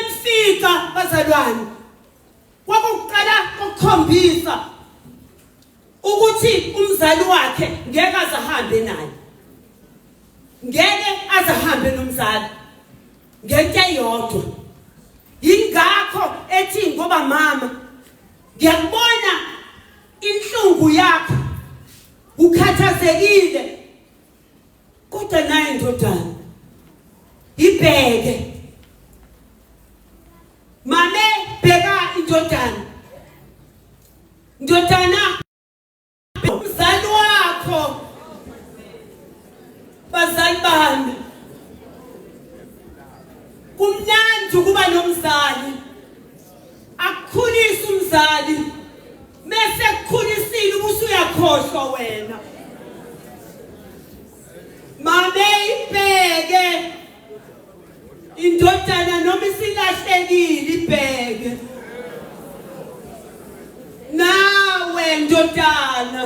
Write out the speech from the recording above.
Memfica bazalwane kwakuqala ukukhombisa ukuthi umzali wakhe ngeke azahambe naye. Ngeke azahambe nomzali ngento eyodwa. Yingakho ethi ngoba mama ngiyakubona inhlungu yakho ukhathazekile kodwa naye ndodana ibheke mame bheka indodana ndodana umzali wakho bazali bami kumnandi ukuba nomzali akukhulise umzali mese kukhulisile ubusuyakhohlwa wena mame ibheke indodana noma isilahlekile ibheke nawe ndodana.